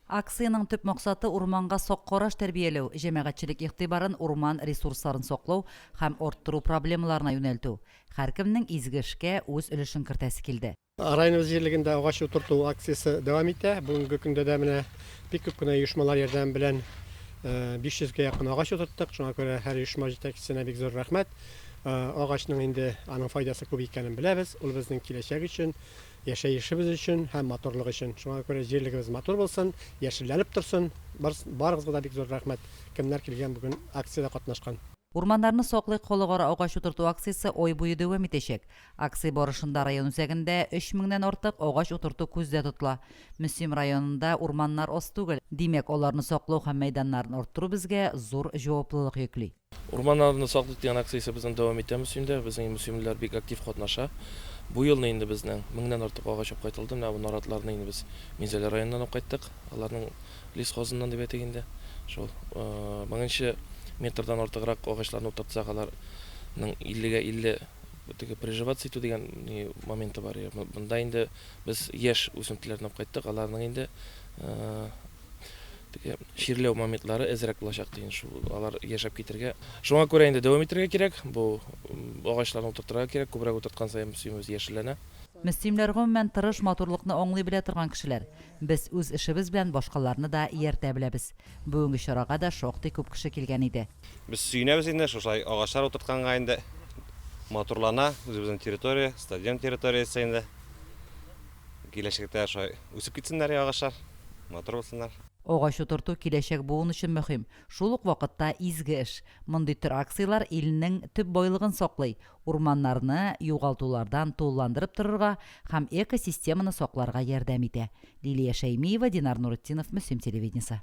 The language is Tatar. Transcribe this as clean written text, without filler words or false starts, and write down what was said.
Акциянең төп максаты, урманга сак караш тәрбияләү, җәмәгатьчелек игътибарын урман ресурсларын саклау һәм арттыру проблемаларына юнәлтү. Һәркемнең изге эшкә үз өлешен кертәсе килде. Районыбыз җирлегендә агач утырту акциясе дәвам итә. Бүгенге көндә дә менә бик күп кенә оешмалар ярдәме белән 500 гә якын агач утырттык. Шуңа күрә һәр оешма җитәкчесенә бик зур рәхмәт. Агачның инде аның файдасы күп икәнен беләбез. Ул безнең киләчәк өчен, Яшәешебез өчен һәм матурлык өчен. Шуңа күрә җирлегебез матур булсын, яшелләнеп торсын. Барыгызга да бик зур рәхмәт, кемнәр килгән бүген акциядә катнашкан. Урманнарны саклыйк халыкара агач утырту акциясе ай буе дәвам итәчәк. Акция барышында район үзәгендә өч меңнән артык агач утырту күздә тотыла. Мөслим районында урманнар аз түгел, димәк, аларны саклау һәм мәйданнарын арттыру безгә зур җаваплылык йөкли. Урманнарны саклыйк дигән акциясе безнең дәвам итә Мөслимдә. Безнең мөслимлеләр бик актив катнаша. Бу елны инде безнең меңнән артык агач алып кайтылды. Менә бу наратларны инде без Минзәлә районыннан алып кайттык. Аларның лесхозыннан дип әйтик инде. Шул меңенче метрдан артыграк агачларны утыртсак, аларның иллегә илле теге приживаться итү дигән моменты бар. Монда инде без яшь үсентеләрне алып кайттык. Аларның инде Теге чирләү моментлары әзрәк булачак дигән шул алар яшәп китергә. Шуңа күрә инде дәвам итәргә кирәк. Бу агачларны утыртырга кирәк. Күбрәк утырткан саен Мөслимебез яшелләнә. Мөслимләр гомумән тырыш, матурлыкны аңлый белә торган кешеләр. Без үз эшебез белән башкаларны да ияртә беләбез. Бүгенге чарага да шактый күп кеше килгән иде. Без сөенәбез инде шушылай агачлар утыртканга инде. Матурлана үзебезнең территория, стадион территориясе инде. Киләчәктә шулай үсеп китсеннәр агачлар. Матур булсыннар. Агач утырту киләчәк буын өчен мөһим, шул ук вакытта изге эш. Мондый төр акцияләр илнең төп байлыгын саклый, урманнарны югалтулардан тулыландырып торырга һәм экосистеманы сакларга ярдәм итә. Лилия Шәймиева, Динар Нуретдинов, Мөслим телевидениесе.